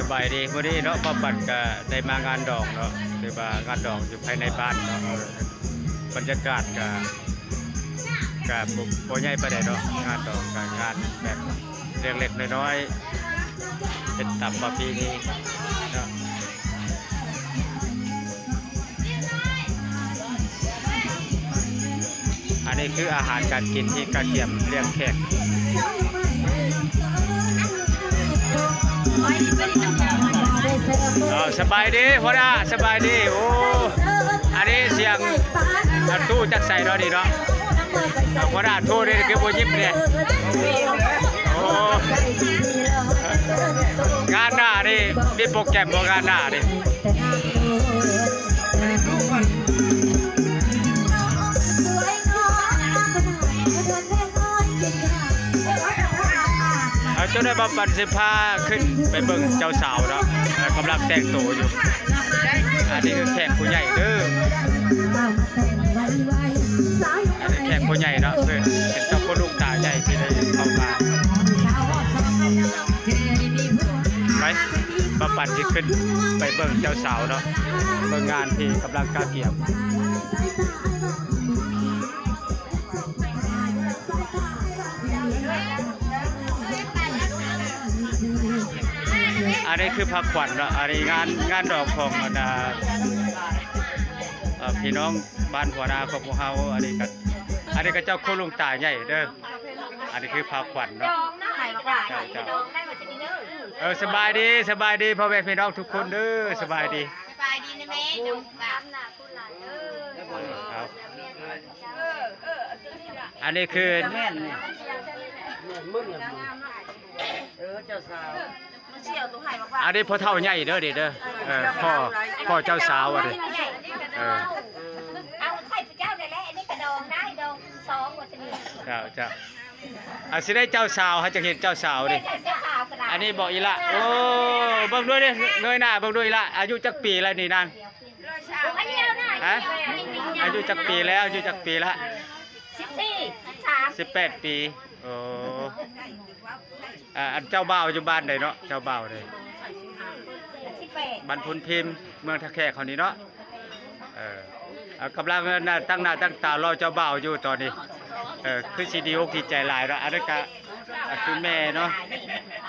ສະບາຍດີ ມື້ນີ້ເນາະ ປ້າປັນກະໄດ້ມາງານດອງເນາະ ຖືວ່າງານດອງຢູ່ພາຍໃນບ້ານເນາະ ເອີ ບັນຍາກາດກະ ກະບໍ່ ບໍ່ໃຫຍ່ປານໃດເນາະ ງານດອງກະງານແບບເລັກໆນ້ອຍໆ ເຮັດຕາມປະເພນີເນາະ. ອັນນີ້ຄືອາຫານການກິນທີ່ກະກຽມລ້ຽງແຂກ. ເອົາ ສະບາຍດີຫົວໜ້າ ສະບາຍດີ. ໂອ້ ອັນນີ້ສຽງຕູ້ຈາກໃສເນາະນີ້ເນາະ ຫົວໜ້າຕູ້ນີ້ຄືບໍ່ຍິບແດ່. ໂອ້ ງານໜ້ານີ້ມີໂປຣແກຣມບໍ່ ງານໜ້ານີ້? ເອົາ ຈົນໄດ້ ປ້າປັນຊິພາຂຶ້ນໄປເບິ່ງເຈົ້າສາວເນາະ ເອີ ກຳລັງແຕ່ງໂຕຢູ່. ອັນນີ້ຄືແຂກຜູ້ໃຫຍ່ເດີ ອັນນີ້ແຂກຜູ້ໃຫຍ່ເນາະ ເພິ່ນເປັນເຈົ້າໂຄລຸງຕາໃຫຍ່ທີ່ໄດ້ເຂົ້າມາ. ໄປ ປ້າປັນຊິຂຶ້ນໄປເບິ່ງເຈົ້າສາວເນາະ ເບິ່ງງານທີ່ກຳລັງກະກຽມ. ອັນນີ້ຄືພາຂວັນເນາະ ອັນນີ້ງານ ງານດອງຂອງ ອັນ ເອີ ພີ່ນ້ອງ ບ້ານຫົວນາຂອງພວກເຮົາ. ອັນນີ້ກະ ອັນນີ້ກະເຈົ້າໂຄລຸງຕາໃຫຍ່ເດີ ອັນນີ້ຄືພາຂວັນເນາະ. ເຈົ້າ ເຈົ້າ ເອີ ສະບາຍດີ ສະບາຍດີພໍ່ແມ່ພີ່ນ້ອງທຸກຄົນເດີ ສະບາຍດີ ສະບາຍດີນະແມ່. ເອົາ ອັນນີ້ຄື ແມ່ນນີ້ ເອີ ເຈົ້າສາວ. ອັນນີ້ພໍ່ເຖົ້າໃຫຍ່ເດີນີ້ເດີ ເອີ ພໍ່ ພໍ່ເຈົ້າສາວອັນນີ້ ເອີ ເອົາໃສ່ຜູ້ເຈົ້າໄດ້ແຫຼະ ອັນນີ້ກະດອງໄດ້ ດອງສອງວ່າຊັ້ນນີ້. ເຈົ້າ ເຈົ້າ ອັນຊິໄດ້ເຈົ້າສາວ ເຮົາຈະເຫັນເຈົ້າສາວນີ້ ອັນນີ້ບໍ່ອີ່ຫຼ້າ. ໂອ້ ເບິ່ງດ້ວຍເດ້ ເງີຍໜ້າເບິ່ງດ້ວຍອີ່ຫຼ້າ. ອາຍຸຈັກປີແລ້ວນີ້ນາງ? ຮະ? ອາຍຸຈັກປີແລ້ວ? ອາຍຸຈັກປີລະ? ສິບແປດປີ. ໂອ້ ອັນເຈົ້າບ່າວຢູ່ບ້ານໃດເນາະ? ເຈົ້າບ່າວເດ້ ບ້ານພຸນພິມ ເມືອງທ່າແຂກເຮົານີ້ເນາະ. ເອີ ກຳລັງຕັ້ງໜ້າຕັ້ງຕາລໍເຈົ້າບ່າວຢູ່ຕອນນີ້. ເອີ ຄືຊິດີອົກດີໃຈຫຼາຍເນາະ. ອັນນັ້ນກະຄືແມ່ເນາະ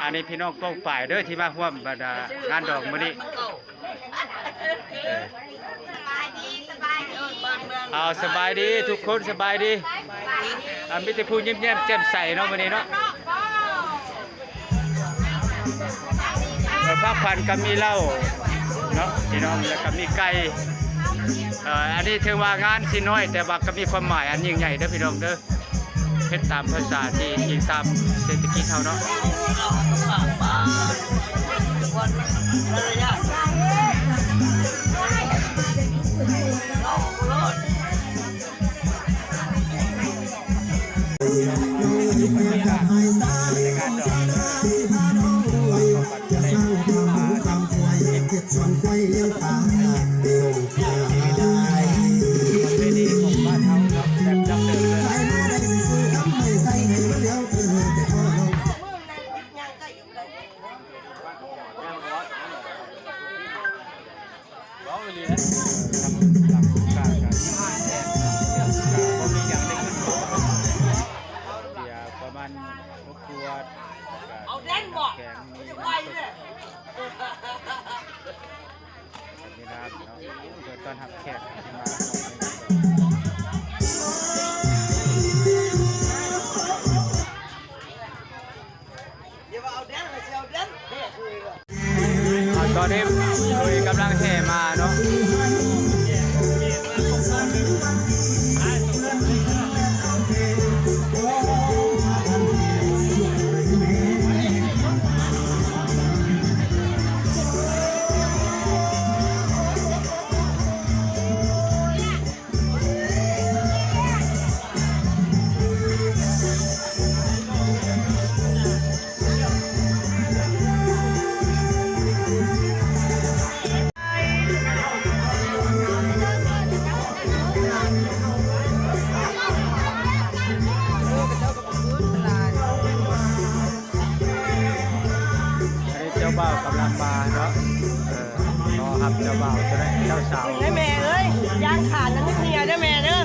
ອັນນີ້ພີ່ນ້ອງປ້ອງປາຍເດີທີ່ມາຮ່ວມບັນດາງານດອງມື້ນີ້. ເອີ ເອົາ ສະບາຍດີທຸກຄົນ ສະບາຍດີ. ອາ ມີແຕ່ຜູ້ຍິ້ມແຍ້ມແຈ່ມໃສເນາະມື້ນີ້ເນາະ. ເອີ ພາກພັນກະມີເຫຼົ້າເນາະພີ່ນ້ອງ ແລ້ວກະມີໄກ່. ເອີ ອັນນີ້ຖືວ່າງານຊິນ້ອຍ ແຕ່ວ່າກະມີຄວາມໝາຍອັນຍິ່ງໃຫຍ່ເດີພີ່ນ້ອງເດີ. ເຮັດຕາມພາສາທີ່ອີງຕາມເສດຖະກິດເຮົາເນາະ. ປະມານຫົກຂວດ. ເອົາແດນບໍ່? ໄປເລີຍ. ເວລາເນາະ ເປີດຕ້ອນຮັບແຂກທີ່ມາ. ເອົາ ຕອນນີ້ລຸຍກຳລັງແຫ່ມາເນາະ. ເ ກຳລັງມາເນາະ ເອີ ລໍຮັບເຈົ້າບ່າວ ເຈົ້າສາວ ໄດ້ແມ່ເອີຍ ຢ່າງຂາດນັ້ນເມຍເດີແມ່ເດີ.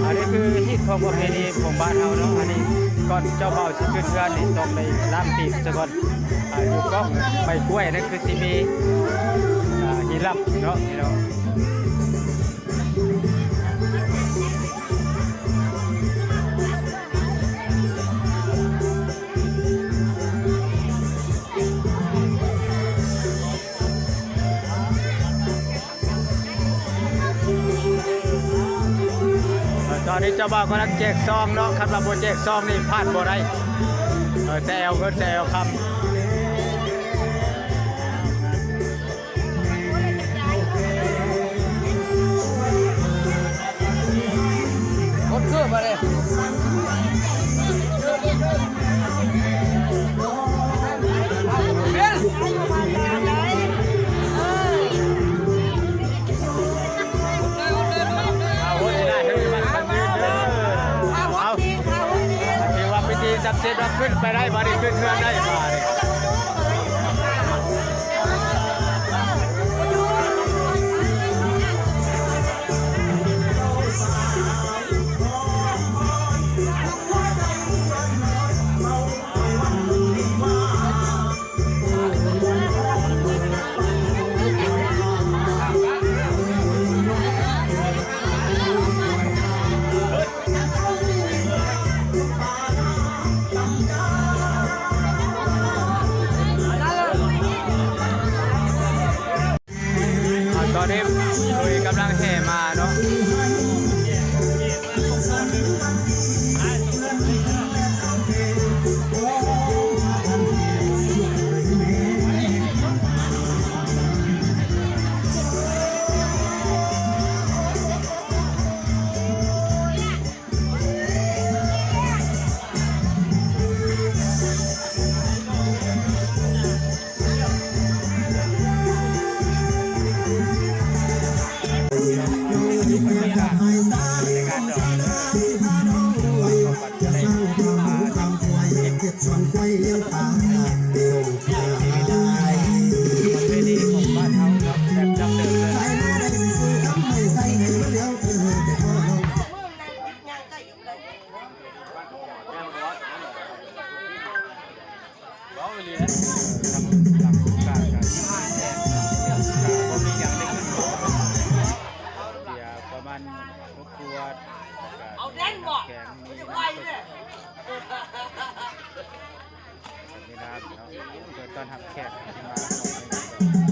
ອັນນີ້ຄືຮີດຂອງປະເພນີຂອງບ້ານເຮົາເນາະ. ອັນນີ້ກ່ອນເຈົ້າບ່າວຊິຂຶ້ນເຮືອນນີ້ ຕ້ອງໄດ້ລ້າງຕີນສາກ່ອນ. ອາ ຢູ່ກ້ອງໃບກ້ວຍນັ້ນຄືຊິມີ ອາ ຮີລຳເນາະພີ່ນ້ອງ. ຕອນນີ້ເຈົ້າບ່າວກຳລັງແຈກຊອງເນາະ, ຄັນວ່າບໍ່ແຈກຊອງນີ້ພາດບໍ່ໄດ້. ເອີ ແຕ່ເອົາເງິນ ແຕ່ເອົາຄຳ. ຄົນຄືບາດນີ້ ເປັນ ເອົາ ເອົາ ຖືວ່າພິທີສຳເລັດ ວ່າຂຶ້ນໄປໄດ້ບາດນີ້ ຂຶ້ນເຮືອນໄດ້ບາດນີ້. ອ່າ ຕອນນີ້ລຸຍກຳລັງແຫ່ມາເນາະ. ເວົ້າອີ່ຫຼີແຫຼະ ທາງການກະບໍ່ມີຫຍັງໄດ້ຂຶ້ນ ເສຍປະມານຫົກຂວດ ເອົາແດນບໍ່ ແຂງມີ ໄປເດ້ ມີນ້ຳເນາະ ເປີດຕ້ອນຮັບແຂກທີ່ມາ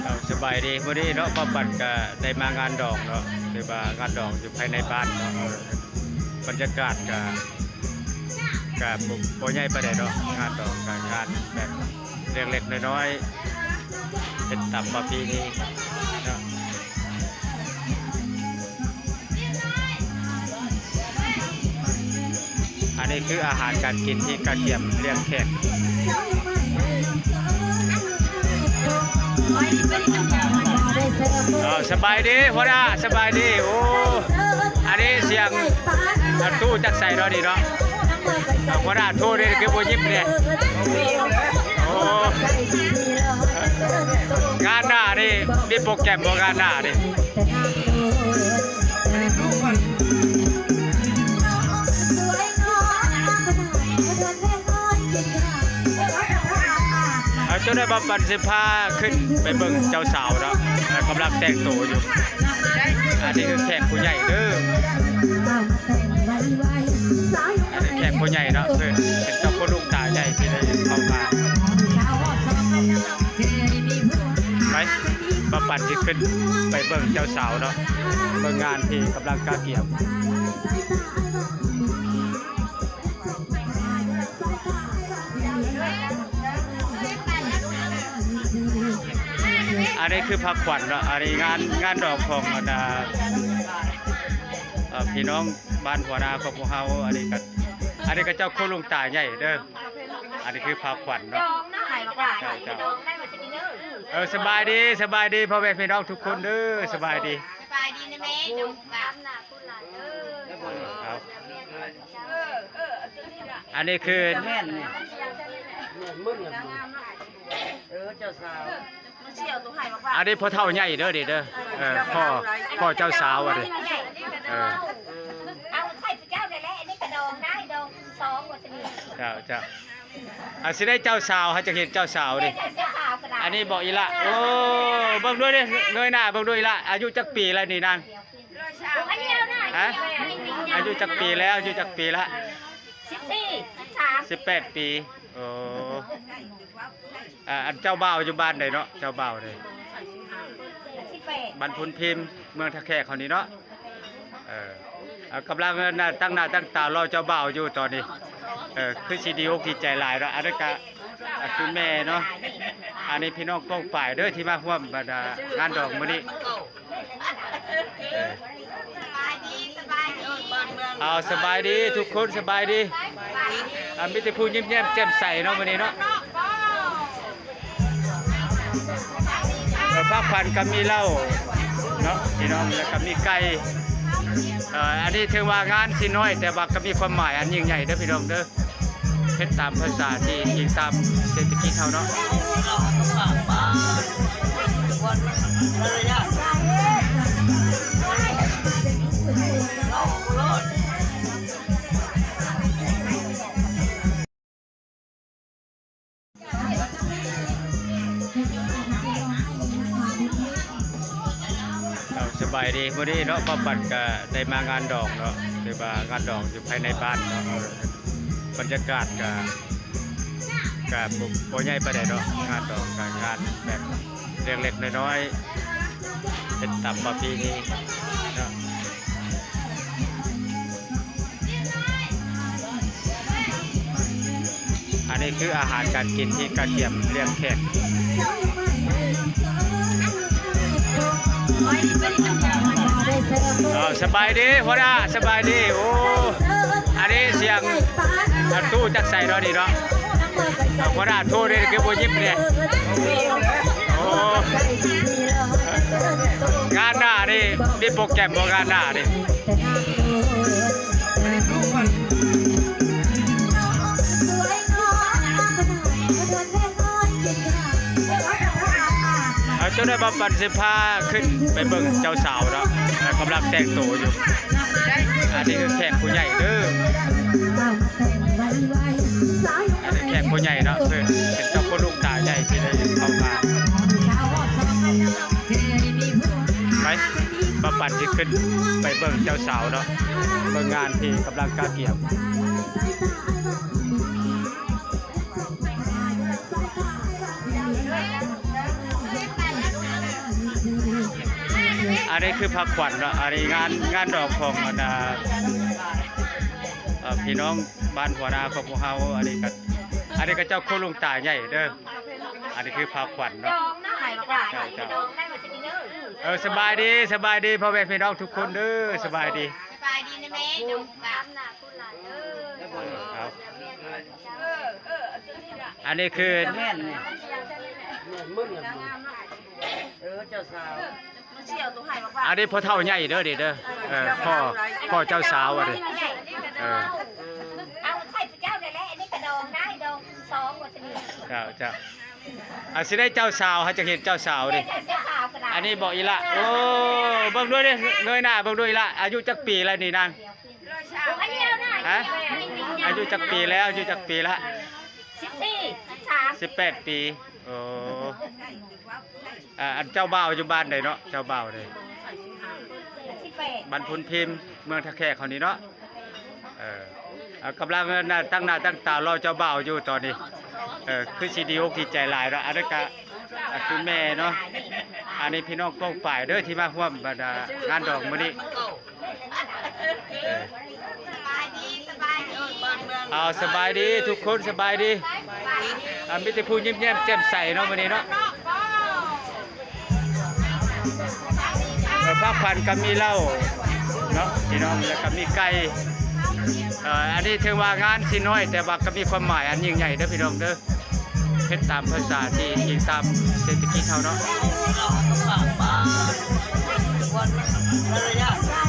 ເອົາ ສະບາຍດີ ມື້ນີ້ເນາະ ປ້າປັນກະໄດ້ມາງານດອງເນາະ ຖືວ່າງານດອງຢູ່ພາຍໃນບ້ານເນາະ ເອີ ບັນຍາກາດກະ ກະບໍ່ ບໍ່ໃຫຍ່ປານໃດເນາະ ງານດອງກະງານແບບເລັກໆນ້ອຍໆ ເຮັດຕາມປະເພນີເນາະ. ອັນນີ້ຄືອາຫານການກິນທີ່ກະກຽມລ້ຽງແຂກ. ເອົາ ສະບາຍດີຫົວໜ້າ ສະບາຍດີ. ໂອ້ ອັນນີ້ສຽງຕູ້ຈາກໃສເນາະນີ້ເນາະ? ຫົວໜ້າຕູ້ນີ້ຄືບໍ່ຍິບເດ້. ໂອ້ ງານໜ້ານີ້ມີໂປຣແກຣມບໍ່ ງານໜ້ານີ້? ເອົາ ຈົນໄດ້ ປ້າປັນຊິພາຂຶ້ນໄປເບິ່ງເຈົ້າສາວເນາະ ກຳລັງແຕ່ງໂຕຢູ່. ອັນນີ້ຄືແຂກຜູ້ໃຫຍ່ເດີ ອັນນີ້ແຂກຜູ້ໃຫຍ່ເນາະ ເປັນເຈົ້າໂຄລຸງຕາໃຫຍ່ທີ່ໄດ້ເຂົ້າມາ. ໄປ ປ້າປັນຊິຂຶ້ນໄປເບິ່ງເຈົ້າສາວເນາະ ເບິ່ງງານທີ່ກຳລັງກະກຽມ. ອັນນີ້ຄືພາຂວັນເນາະ ອັນນີ້ງານ ງານດອງຂອງບັນດາ ເອີ ພີ່ນ້ອງບ້ານຫົວໜ້າຂອງພວກເຮົາ. ອັນນີ້ກະ ອັນນີ້ກໍເຈົ້າໂຄລຸງຕາໃຫຍ່ເດີ ອັນນີ້ຄືພາຂວັນເນາະ. ເຈົ້າ ເອີ ສະບາຍດີ ສະບາຍດີພໍ່ແມ່ພີ່ນ້ອງທຸກຄົນເດີ ສະບາຍດີ. ສະບາຍດີນະແມ່ ດອງຕາມໜ້າພຸ້ນຫຼາຍເດີ. ເອົາ ອັນນີ້ຄື ແມ່ນນີ້ ແມ່ນໝົດແລ້ວ ເອີ ເຈົ້າສາວ. ອັນນີ້ພໍ່ເຖົ້າໃຫຍ່ເດີນີ້ເດີ ເອີ ພໍ່ ພໍ່ເຈົ້າສາວອັນນີ້ ເອີ ເອົາໃສ່ເຈົ້ານີ້ແຫຼະ ອັນນີ້ກະດອງໄດ້ດອງສອງວ່າຊັ້ນ. ເຈົ້າ ເຈົ້າ ອັນຊິໄດ້ເຈົ້າສາວ ເຮົາຈະເຫັນເຈົ້າສາວນີ້ ອັນນີ້ບໍ່ອີ່ຫຼະ. ໂອ້ ເບິ່ງດ້ວຍເດ້ ເງີຍໜ້າເບິ່ງດ້ວຍອີ່ຫຼະ. ອາຍຸຈັກປີແລ້ວນີ້ນາງ? ຮະ ອາຍຸຈັກປີແລ້ວ ອາຍຸຈັກປີລະ? ສິບສີ່ ສິບສາມ ສິບແປດປີ. ໂອ້ ອ່າ ອັນເຈົ້າບ່າວຢູ່ບ້ານໃດເນາະ? ເຈົ້າບ່າວເດ້ ບ້ານພຸນພິມ ເມືອງທ່າແຂກເຮົານີ້ເນາະ. ເອີ ເອົາ ກຳລັງ ເອີ ຕັ້ງໜ້າຕັ້ງຕາລໍເຈົ້າບ່າວຢູ່ຕອນນີ້. ເອີ ຄືຊິດີອົກດີໃຈຫຼາຍເນາະ. ອັນນັ້ນກະ ອ່າ ຄືແມ່ເນາະ. ອັນນີ້ພີ່ນ້ອງປ້ອງປາຍເດີ ທີ່ມາຮ່ວມບັນດາງານດອງມື້ນີ້. ເອີ ເອົາ ສະບາຍດີທຸກຄົນ ສະບາຍດີ. ອ່າ ມີແຕ່ຜູ້ຍິ້ມແຍ້ມແຈ່ມໃສເນາະມື້ນີ້ເນາະ. ເອີ ພາຂວັນກໍມີເຫຼົ້າເນາະພີ່ນ້ອງ ແລ້ວກໍມີໄກ່. ເອີ ອັນນີ້ຖືວ່າງານຊິນ້ອຍ ແຕ່ວ່າກໍມີຄວາມໝາຍອັນຍິ່ງໃຫຍ່ເດີພີ່ນ້ອງເດີ. ເຮັດຕາມພາສາທີ່ອີງຕາມເສດຖະກິດເຮົາເນາະ. ເຈົ້າ ສະບາຍດີ. ມື້ນີ້ເນາະ ປ້າປັດກະໄດ້ມາງານດອງເນາະ ຖືວ່າງານດອງຢູ່ພາຍໃນບ້ານເນາະ. ເອີ ບັນຍາກາດກະ ກະບໍ່ ບໍ່ໃຫຍ່ປານໃດເນາະ. ງານດອງກະງານແບບເລັກໆນ້ອຍໆ ເຮັດຕາມປະເພນີເນາະ. ອັນນີ້ຄືອາຫານການກິນທີ່ກະກຽມລ້ຽງແຂກ. ເອີ ສະບາຍດີຫົວໜ້າ ສະບາຍດີ. ໂອ້ ອັນນີ້ສຽງ ອ່າ ຕູ້ຈາກໃສເນາະນີ້ເນາະ? ອ່າ ຫົວໜ້າຕູ້ນີ້ຄືບໍ່ຍິບເດ້. ໂອ້ ງານໜ້ານີ້ມີໂປຣແກຣມບໍ່ ງານໜ້ານີ້? ເອົາ ເຈົ້າໄດ້ ປ້າປັດຊິພາຂຶ້ນໄປເບິ່ງເຈົ້າສາວເນາະ ກຳລັງແຕ່ງໂຕຢູ່. ອັນນີ້ຄືແຂກຜູ້ໃຫຍ່ເດີ ອັນນີ້ແຂກຜູ້ໃຫຍ່ເນາະ ເພິ່ນເປັນເຈົ້າໂຄລຸງຕາໃຫຍ່ທີ່ໄດ້ເຂົ້າມາ. ໄປ ປ້າປັດຊິຂຶ້ນໄປເບິ່ງເຈົ້າສາວເນາະ ເບິ່ງງານທີ່ກຳລັງກະກຽມ. ອັນນີ້ຄືພາຂວັນເນາະ ອັນນີ້ງານ ງານດອງຂອງບັນດາ ເອີ ພີ່ນ້ອງບ້ານຫົວໜ້າຂອງພວກເຮົາ. ອັນນີ້ກະ ອັນນີ້ກະເຈົ້າໂຄລຸງຕາໃຫຍ່ເດີ ອັນນີ້ຄືພາຂວັນເນາະ. ເຈົ້າ ເຈົ້າ ເອີ ສະບາຍດີ ສະບາຍດີພໍ່ແມ່ພີ່ນ້ອງທຸກຄົນເດີ ສະບາຍດີ. ສະບາຍດີນະແມ່ ດອງຕາມໜ້າພຸ້ນຫຼາຍເດີ. ເອົາ ອັນນີ້ຄື ແມ່ນນີ້ ແມ່ນໝົດແລ້ວ. ເອີ ເຈົ້າສາວ. ອັນນີ້ພໍ່ເຖົ້າໃຫຍ່ເດີນີ້ເດີ ເອີ ພໍ່ ພໍ່ເຈົ້າສາວອັນນີ້. ເອີ ເອົາໃສ່ເຈົ້ານີ້ແຫຼະ ອັນນີ້ກະດອງໄດ້ດອງສອງວ່າຊັ້ນ. ເຈົ້າ ເຈົ້າ ອັນຊິໄດ້ເຈົ້າສາວ ເຮົາຈະເຫັນເຈົ້າສາວນີ້ ອັນນີ້ບໍ່ອີ່ຫຼະ. ໂອ້ ເບິ່ງດ້ວຍເດ້ ເງີຍໜ້າເບິ່ງດ້ວຍອີ່ຫຼະ. ອາຍຸຈັກປີແລ້ວນີ້ນາງ? ຮະ ອາຍຸຈັກປີແລ້ວ ອາຍຸຈັກປີລະ? ສິບສີ່ ສິບສາມ ສິບແປດປີ. ໂອ້ ອ່າ ອັນເຈົ້າບ່າວຢູ່ບ້ານໃດເນາະ? ເຈົ້າບ່າວເດ້ ບ້ານພຸນພິມ ເມືອງທ່າແຂກເຮົານີ້ເນາະ. ເອີ ເອົາ ກຳລັງ ເອີ ຕັ້ງໜ້າຕັ້ງຕາລໍເຈົ້າບ່າວຢູ່ຕອນນີ້. ເອີ ຄືຊິດີອົກດີໃຈຫຼາຍເນາະ. ອັນນັ້ນກະ ອ່າ ຄືແມ່ເນາະ. ອັນນີ້ພີ່ນ້ອງປ້ອງປາຍເດີ ທີ່ມາຮ່ວມບັນດາງານດອງມື້ນີ້. ເອີ ເອົາ ສະບາຍດີທຸກຄົນ ສະບາຍດີ. ອ່າ ມີແຕ່ຜູ້ຍິ້ມແຍ້ມແຈ່ມໃສເນາະມື້ນີ້ເນາະ. ເອີ ພາຂວັນກໍມີເຫຼົ້າເນາະພີ່ນ້ອງ ແລ້ວກໍມີໄກ່. ເອີ ອັນນີ້ຖືວ່າງານຊິນ້ອຍ ແຕ່ວ່າກໍມີຄວາມໝາຍອັນຍິ່ງໃຫຍ່ເດີພີ່ນ້ອງເດີ. ເຮັດຕາມພາສາທີ່ອີງຕາມເສດຖະກິດເຮົາເນາະ. ເ